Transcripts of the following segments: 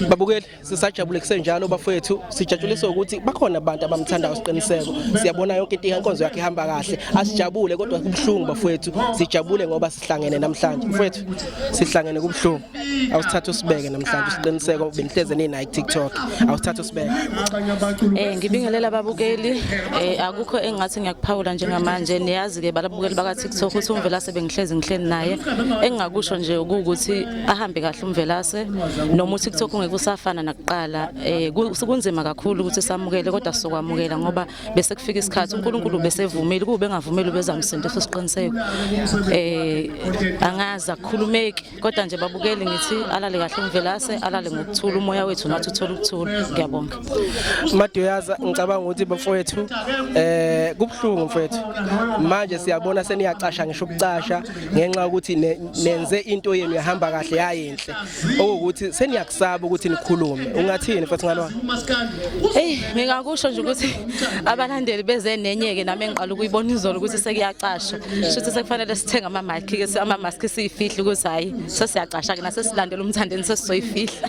Babukeli, sisajabule kusenjalo bafowethu, sijatshuliswa ukuthi bakhona abantu abamthandayo Siqiniseko. Siyabona yonke into, inkonzo yakhe ihamba kahle. Asijabule kodwa kubuhlungu bafowethu, sijabule ngoba sihlangene namhlanje. Mfowethu, sihlangene kubuhlungu. Awusithatha usibeke namhlanje Siqiniseko, benihleze ninayi ku TikTok. Awusithatha usibeke. Ngibingelela ababukeli. Akukho engathi ngiyakuphawula njengamanje. Niyazi ke balabukeli baka TikTok ukuthi uMvelase bengihlezi ngihleli naye. Engingakusho nje ukuthi ahambe kahle uMvelase noma uTikTok ungeke usafana nakuqala. Kunzima kakhulu ukuthi samukele kodwa sizokwamukela ngoba bese kufika isikhathi uNkulunkulu besevumile, kube engavumile ubezamsindisa uSiqiniseko. Angazi, akukhulumeki, kodwa nje babukeli ngithi alale kahle uMvelase, alale ngokuthula, umoya wethu nathi uthole ukuthula. Ngiyabonga. Maduyaza, ngicabanga ukuthi bafowethu kubuhlungu mfowethu. Manje siyabona seniyacasha, ngisho ukucasha ngenxa yokuthi nenze into yenu yahamba kahle, yayinhle, okuwukuthi seniyakusaba ukuthi nikhulume. Ungathini mfowethu ngalona? Hey, ngingakusho nje ukuthi abalandeli beze nenye ke, nami engiqala ukuyibona izolo ukuthi sekuyacasha. Shuthi sekufanele sithenge ama mic ke, ama mask, siyifihle ukuthi hayi, sesiyacasha ke, nasesilandela uMthandeni sesizoyifihla.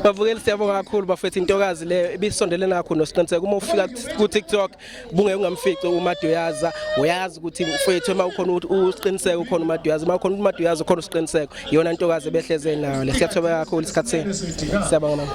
Babukeli, siyabonga kakhulu bafethu. Intokazi leyo ibisondelene kakhulu noSiqiniseko. Uma ufika ku TikTok bunge ungamfici uMaduyaza, uyazi ukuthi mfethu uma ukhona uSiqiniseko ukhona uMaduyaza, uma ukhona uMaduyaza ukhona uSiqiniseko. Iyona ntokazi ebehleze nayo le. Siyathobeka kakhulu isikhathi senu. Siyabonga mama.